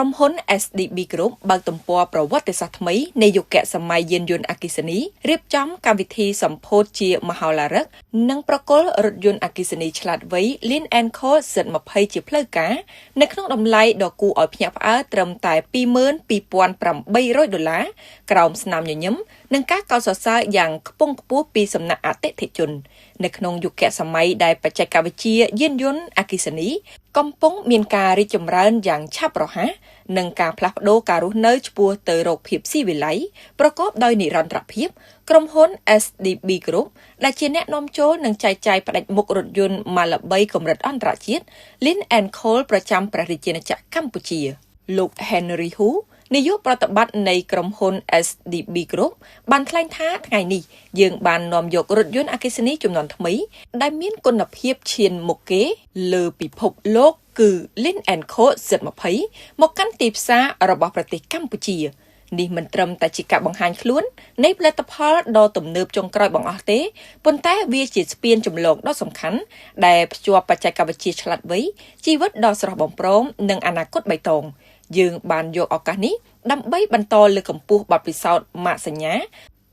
ក្រុមហ៊ុន SDB Group បើកទំព័រប្រវត្តិសាស្ត្រថ្មីនៃយុគសម័យយានយន្តអគ្គិសនីរៀបចំកម្មវិធីសម្ពោធជាមហោឡារឹក និងប្រគល់រថយន្តអគ្គិសនីឆ្លាតវៃ Lynk & Co Z20 ជាផ្លូវការ នៅក្នុងតម្លៃដ៏គួរឲ្យភ្ញាក់ផ្អើលត្រឹមតែ22,800ដុល្លារក្រោមស្នាមញញឹម និងការកោតសរសើរយ៉ាងខ្ពង់ខ្ពស់ពីសំណាក់អតិថិជន នៅក្នុងយុគសម័យដែលបច្ចេកវិទ្យាយានយន្តអគ្គិសនីកំពុងមានការរីកចម្រើនយ៉ាងឆាប់រហ័ស និងការផ្លាស់ប្ដូរការរស់នៅឆ្ពោះទៅរកភាពស៊ីវិល័យប្រកបដោយនិរន្តរភាព ក្រុមហ៊ុន SDB Group ដែលជាអ្នកនាំចូលនិងចែកចាយផ្ដាច់មុខរថយន្តម៉ាកល្បីកម្រិតអន្តរជាតិ Lynk & Co ប្រចាំព្រះរាជាណាចក្រកម្ពុជា លោក Henry Hu នាយកប្រតិបត្តិនៃក្រុមហ៊ុន SDB Group បានថ្លែងថាថ្ងៃនេះយើងបាននាំយករថយន្តអគ្គិសនីជំនាន់ថ្មី ដែលមានគុណភាពឈានមុខគេលើពិភពលោកគឺ Lynk & Co Z20 មកកាន់ទីផ្សាររបស់ប្រទេសកម្ពុជានេះមិនត្រឹមតែជាការបង្ហាញខ្លួននៃផលិតផលដ៏ទំនើបចុងក្រោយបង្អស់ទេប៉ុន្តែវាជាស្ពានចម្លងដ៏សំខាន់ដែលភ្ជាប់បច្ចេកវិទ្យាឆ្លាតវៃជីវិតដ៏ស្រស់បំព្រងនិងអនាគតបៃតងយើងបានយកឱកាសនេះដើម្បីបន្តលើកកម្ពស់បទពិសោធន៍ម៉ាកសញ្ញា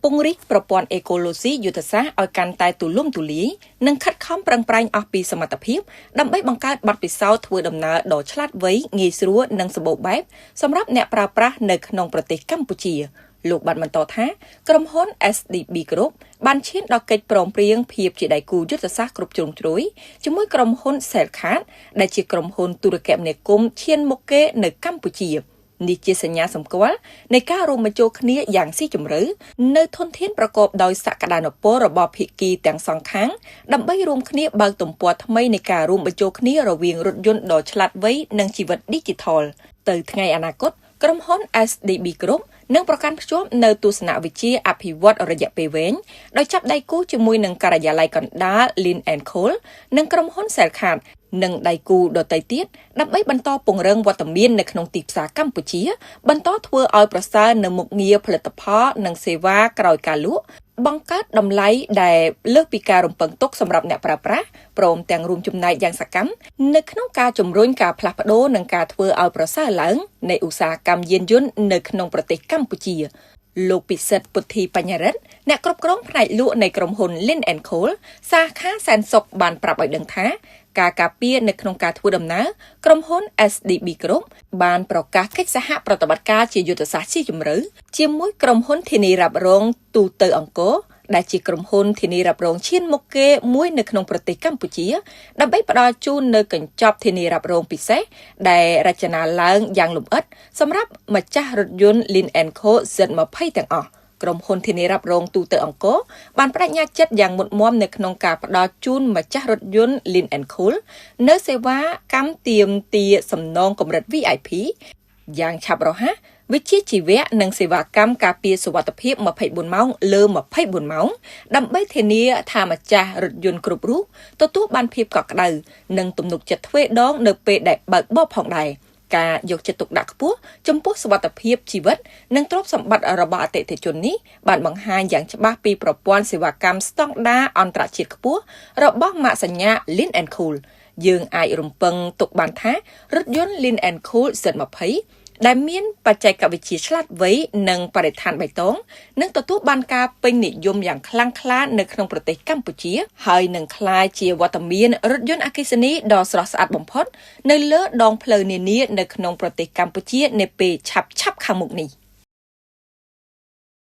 ពង្រីកប្រព័ន្ធអេកូឡូស៊ីយុទ្ធសាស្ត្រឲ្យកាន់តែទូលំទូលាយនិងខិតខំប្រឹងប្រែងអស់ពីសមត្ថភាពដើម្បីបង្កើតបទពិសោធន៍ធ្វើដំណើរដ៏ឆ្លាតវៃងាយស្រួលនិងសម្បូរបែបសម្រាប់អ្នកប្រើប្រាស់នៅក្នុងប្រទេសកម្ពុជាលោកបានបន្តថាក្រុមហ៊ុន SDB Group បានឈានដល់កិច្ចព្រមព្រៀងភាពជាដៃគូយុទ្ធសាស្ត្រគ្រប់ជ្រុងជ្រោយជាមួយក្រុមហ៊ុន Cellcard ដែលជាក្រុមហ៊ុនទូរគមនាគមន៍ឈានមុខគេនៅកម្ពុជានេះជាសញ្ញាសម្គាល់នៃការរួមបញ្ចូលគ្នាយ៉ាងស៊ីជម្រៅនៅធនធានប្រកបដោយសក្តានុពលរបស់ភាគីទាំងសងខាងដើម្បីរួមគ្នាបើកទំព័រថ្មីនៃការរួមបញ្ចូលគ្នារវាងរថយន្តដ៏ឆ្លាតវៃនិងជីវិតឌីជីថលទៅថ្ងៃអនាគតក្រុមហ៊ុន SDB Group នឹងប្រកាន់ភ្ជាប់នៅទស្សនវិជ្ជាអភិវឌ្ឍរយៈពេលវែងដោយចាប់ដៃគូជាមួយនឹងការិយាល័យកណ្ដាល Lynk & Co និងក្រុមហ៊ុន Cellcard និងដៃគូដទៃទៀតដើម្បីបន្តពង្រឹងវត្តមាននៅក្នុងទីផ្សារកម្ពុជា បន្តធ្វើឲ្យប្រសើរនៅមុខងារផលិតផលនិងសេវាក្រោយការលក់បង្កើតតម្លៃដែលលើសពីការរំពឹងទុកសម្រាប់អ្នកប្រើប្រាស់ព្រមទាំងរួមចំណែកយ៉ាងសកម្មនៅក្នុងការជំរុញការផ្លាស់ប្ដូរនិងការធ្វើឲ្យប្រសើរឡើងនៃឧស្សាហកម្មយានយន្តនៅក្នុងប្រទេសកម្ពុជាលោកពិសិដ្ឋពុទ្ធីបញ្ញរិទ្ធអ្នកគ្រប់គ្រងផ្នែកលក់នៃក្រុមហ៊ុន Lynk & Co សាខាសែនសុខបានប្រាប់ឲ្យដឹងថាការការពារនៅក្នុងការធ្វើដំណើរក្រុមហ៊ុន SDB Group បានប្រកាសកិច្ចសហប្រតិបត្តិការជាយុទ្ធសាស្ត្រស៊ីជម្រៅជាមួយក្រុមហ៊ុនធានារ៉ាប់រងទូទៅអង្គរដែលជាក្រុមហ៊ុនធានារ៉ាប់រងឈានមុខគេមួយនៅក្នុងប្រទេសកម្ពុជាដើម្បីផ្ដល់ជូននូវកញ្ចប់ធានារ៉ាប់រងពិសេសដែលរចនាឡើងយ៉ាងលម្អិតសម្រាប់ម្ចាស់រថយន្ត Lynk & Co Z20 ទាំងអស់ក្រុមហ៊ុនធានារ៉ាប់រងទូទៅអង្គរបានប្តេជ្ញាចិត្តយ៉ាងមុតមមនៅក្នុងការផ្ដល់ជូនម្ចាស់រថយន្ត Lynk & Co នៅសេវាកម្មទាមទារសំណងកម្រិត VIP យ៉ាងឆាប់រហ័សវិជ្ជាជីវៈនិងសេវាកម្មការពារសុវត្ថិភាព24ម៉ោងលើ24ម៉ោងដើម្បីធានាថាម្ចាស់រថយន្តគ្រប់រូបទទួលបានភាពកក់ក្ដៅនិងទំនុកចិត្តទ្វេដងនៅពេលដែលបើកបរផងដែរការយកចិត្តទុកដាក់ខ្ពស់ចំពោះសុវត្ថិភាពជីវិតនិងទ្រព្យសម្បត្តិរបស់អតិថិជននេះបានបង្ហាញយ៉ាងច្បាស់ពីប្រព័ន្ធសេវាកម្មស្តង់ដារអន្តរជាតិខ្ពស់របស់ម៉ាកសញ្ញា Lynk & Co យើងអាចរំពឹងទុកបានថារថយន្ត Lynk & Co Z20 ដែលមានបច្ចេកវិទ្យាឆ្លាតវៃនិងបរិស្ថានបៃតងនឹងទទួលបានការពេញនិយមយ៉ាងខ្លាំងក្លានៅក្នុងប្រទេសកម្ពុជាហើយនឹងក្លាយជាវត្តមានរថយន្តអគ្គិសនីដ៏ស្រស់ស្អាតបំផុតនៅលើដងផ្លូវនានានៅក្នុងប្រទេសកម្ពុជានាពេលឆាប់ៗខាងមុខនេះ។